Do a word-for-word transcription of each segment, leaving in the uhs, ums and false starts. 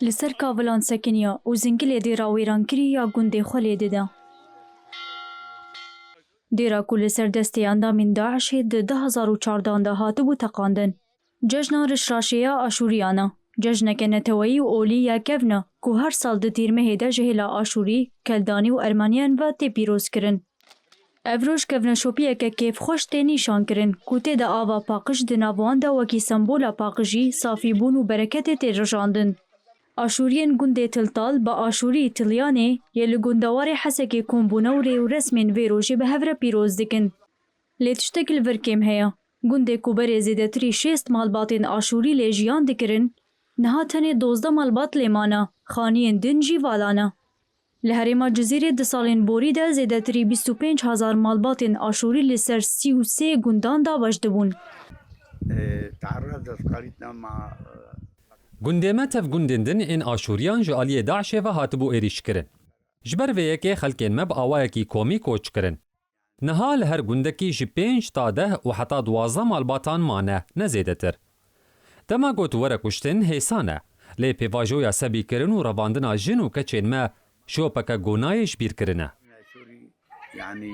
Li ser kavilan sekiniya û zingilê dêra wêrankirî ya gundê xwe lê dide. Dêra ku li ser destê endamên DAIŞê di du hezar û çardehan de hatibû teqandin. Cejna Rişraşê ya Aşûriyan e. Cejneke neteweyî û olî ya kevn e ku her sal di Tîrmehê de ji hêla Aşûrî, Keldanî û Ermeniyan ve tê pîrozkirin. Ev roj kevneşopiyeke kêfxweş tê nîşankirin ku tê de ava paqij di nav wan de wekî sembola paqijî, safîbûn û bereketê tê rijandin. Aşûriyên gundê Tiltal bi Aşûrî Tilyanê yê li gundewarê Hesekê kom bûne û rê û resmên vê rojê bi hev re pîroz dikin. Lê tiştek li vir kêm heye. Gundê ku berê zêdetirî şêst malbatên Aşûrî lê jiyan dikirin, niha tenê dozdeh malbat lê mane, xaniyên din jî vala ne. Li herêma Cizîrê di salên borî de zêdetirî bîst û pênc hezar malbatên Aşûrî li ser sî û sê gundan dabeş dibûn. تعرضت قريتنا مع Gundê me tev gundên din ên Aşûriyan ji aliyê DAIŞê ve hatibû êrîşkirin. Ji ber vê yekê xelkên me bi awayekî komî koç kirin. Niha li her gundekî ji pênc ta deh û heta duwazdeh malbatan mane, ne zêdetir. Dema got were kuştin, hêsan e. Lê pêvajoya sebîkirin û revandina jin û keçên me şopeke gonayê ji bîr kirine. سوري يعني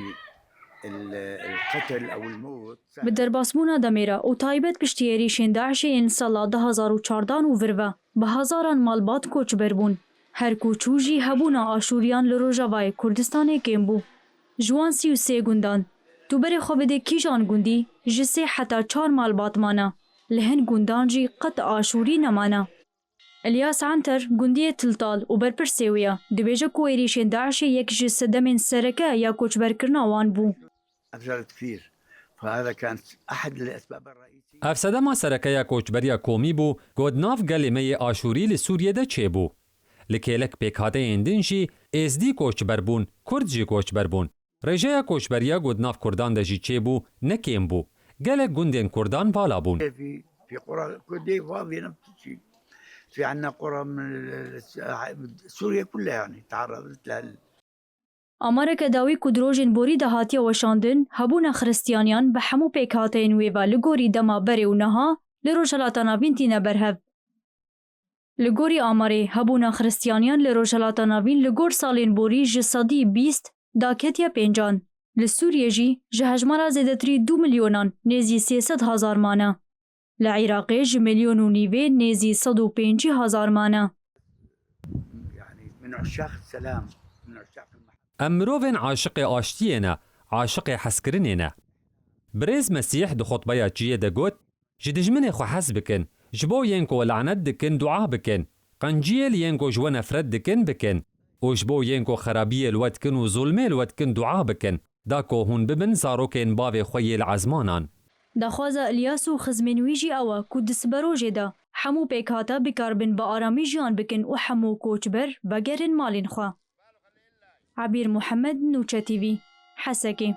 ال- القتل او الموت Bi derbasbûna demê re û taybet piştî êrîşên DAIŞê yên sala du hezar û çardan û vir ve, bi hezaran malbat koçber bûn. Her ku çû jî hebûna Aşûriyan li Rojavayê Kurdistanê kêm bû. Ji wan sî û sê gundan, tu berê xwe bidê kîjan gundî, ji sê heta çar malbat mane. Li hin gundan jî qet Aşûrî nemane. Ilyas Anter, gundiyê Tiltal û berpirsê wê ye, dibêje ku êrîşên DAIŞê yek ji sedemên sereke ya koçberkirina wan bû. اثرت كثير. فهذا كان احد الاسباب الرئيسيه. Ev sedema sereke ya koçberiya komî bû, ku di nav gelê me yê Aşûrî li Sûriyê de çêbû. Li kêlek pêkhateyên din jî Êzdî koçber bûn, Kurd jî koçber bûn. Rêjeya koçberiya ku di nav Kurdan de jî çêbû, ne kêm bû. Gelek gundên Kurdan vala bûn. في في قرى كرديه فاضيه نفس الشيء. في عندنا قرى من ال- ال- سوريا كلها يعني تعرضت لها. Amareke dawî ku di rojên borî de hatiye weşandin, hebûna xiristiyaniyan bi hemû pêkhateyên wê ve li gorî dema berê û niha li Rojhilata Navîn tîne berhev. Li gorî amarê, hebûna xiristiyaniyan li Rojhilata Navîn li gor salên borî ji sedî bîst daketiye pêncan. Li Sûriyê jî ji hejmara zêdetirî du milyonan nêzî sê sed hezar mane. Li Iraqê ji milyon û nîvê nêzî sed û pêncî hezar mane. يعني من عشاق السلام، من عشاق المحبة. Em mirovên aşiqê aştiyê ne, aşiqê hezkirinê ne. Birêz Mesîh di xutbeya çiyê de got, ji dijminê xwe hez bikin, ji bo yên ku we lanet dikin dua bikin. Qenciyê li yên ku ji we nefret dikin bikin. Û ji bo yên ku xerabiyê li we dikin û zulmê li we dikin dua bikin. Da ku hûn bibin zarokên bavê xwe yê li ezmanan. Daxwaza Ilyas û xizmên wî jî ew e ku di siberojê de hemû pêkhate bikaribin bi aramî jiyan bikin û hemû koçber vegerin malên xwe. Ebîr Muhammed, Nûçe T V, Hesekê.